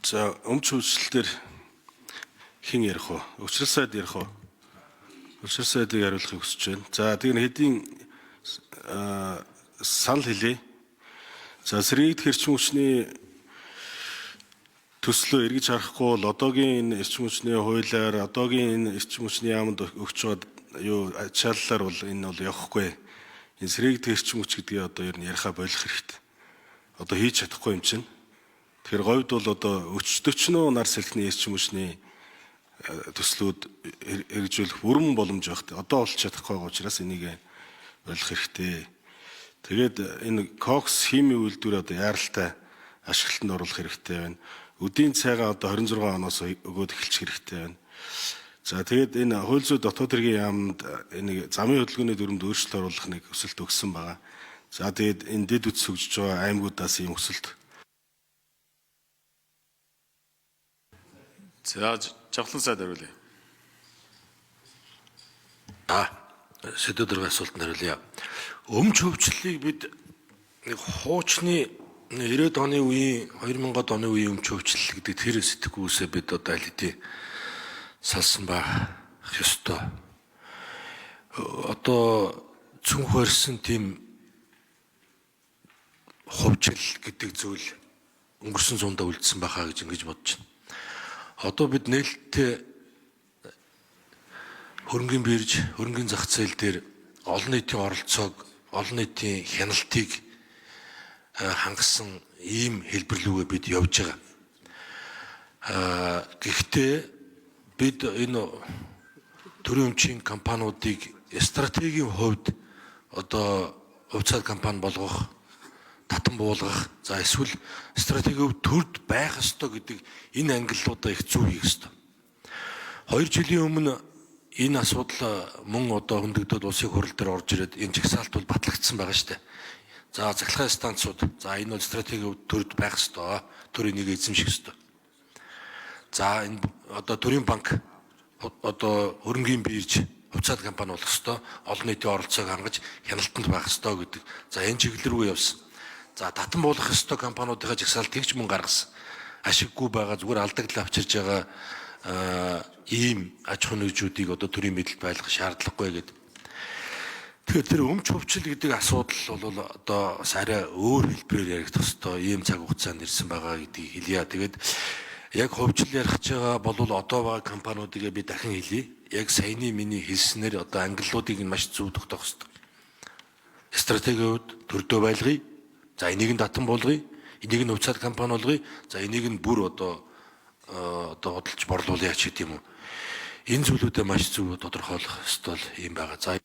За, өмч хөгжил дээр хэн ярих вэ? Өвчрөл сайд ярих уу? Өвчрөл сайдыг хариулахыг хүсэж байна. За, тэгээ хэдийн санал хэлье. За, сэргийгдэх эрчим хүчний төслөө эргэж харахгүй бол одоогийн энэ эрчим хүчний хуулиар, одоогийн энэ эрчим хүчний яамд өгч байгаа юу ачааллаар бол энэ бол явахгүй. Энэ сэргийгдэх эрчим хүч гэдгийг одоо ер нь яриха болох хэрэгтэй. Одоо хийж чадахгүй юм чинь. Тэгэхээр говьд бол одоо өчтөчнөө нар сэлхний эрчим хүчний төслүүд хэрэгжүүлэх бүрэн боломж байх. Одоо болж чадахгүй байгаа учраас энийг болох хэрэгтэй. Тэгээд энэ кокс хими үйлдвэр одоо яаралтай ашиглалтанд оруулах хэрэгтэй байна. Өдийн цайгаа одоо 26 оноос өгөөд эхэлчих хэрэгтэй байна. За, тэгээд энэ хууль зүйн дотоод хэргийн яамд энэ замын хөдөлгөөний дүрмэнд өөрчлөлт оруулах нэг өсөлт өгсөн байгаа. За, тэгээд энэ дэд үтс хөгжиж байгаа аймагудаас ийм өсөлт. За, Жавхлан сайд хариулъя. А сэдвээр асуултанд хариулъя. Өмч хөвчлөлийг бид нэг хуучны 90-ад оны үеийн 2000-ад оны үеийн өмч хөвчлөл гэдэг тэр сэтгүүсээ бид одоо аль хэдийн салсан байх ёстой. Одоо цүнх барьсан тийм хувьчил гэдэг зүйл өнгөрсөн зуундаа үлдсэн байхаа гэж ингэж бодож байна. Одоо бид нээлттэй хөрөнгөний бирж, хөрөнгөний зах зээл дээр олон нийтийн оролцоог, олон нийтийн хяналтыг хангасан ийм хэлбэр лүүгээ бид явж байгаа. Гэхдээ бид энэ төрийн өмчийн компаниудыг стратегийн хувьд одоо хувьцаат компани болгох, татан буулгах, за эсвэл стратегийн хувьд төрд байх ёстой гэдэг энэ ангиллуудаа их зөв хийх ёстой. 2 жилийн өмнө энэ асуудал мөн одоо хөндөгдөөд улсын хурал дээр орж ирээд энэ жагсаалт бол батлагдсан байгаа шүү дээ. За, цахилгаан станцууд, за энэ бол стратегийн хувьд төрд байх ёстой. Төр энийг эзэмших ёстой. За, энэ одоо төрийн банк одоо хөрөнгийн бирж хувьцаат компани болох ёстой. Олон нийтийн оролцоог хангаж хяналтанд байх ёстой гэдэг. За, энэ чиглэл рүү явсан. За, татан буулгах ёстой компаниудынхаа жагсаалт тэгж мөн гаргасан. Ашиггүй байгаа, зүгээр алдагдлаа авчирж байгаа ийм аж ахуйн нэгжүүдийг одоо төрийн мэдэлд байлгах шаардлагагүй гэдэг. Тэгэхээр тэр өмч хөвчл гэдэг асуудал бол одоо бас арай өөр хэлбэрээр яригдах ёстой ийм цаг хугацаанд ирсэн байгаа гэдгийг хэлье. Тэгээд яг хөвчл ярих гэж байгаа бол одоо байгаа компаниудыг би дахин хэлье. Яг саяны миний хэлснээр одоо ангиллуудыг нь маш зөв тогтоох ёстой. Стратегийн хувьд төрдөө байлгая. За, энийг нь татан буулгая. Энийг нь хувьцаат компани болгоё. За, энийг нь бүр одоо худалж борлуулъя ч гэдэг юм уу. Энэ зүйлүүдэд маш зөв тодорхойлох ёстой юм байгаа. За.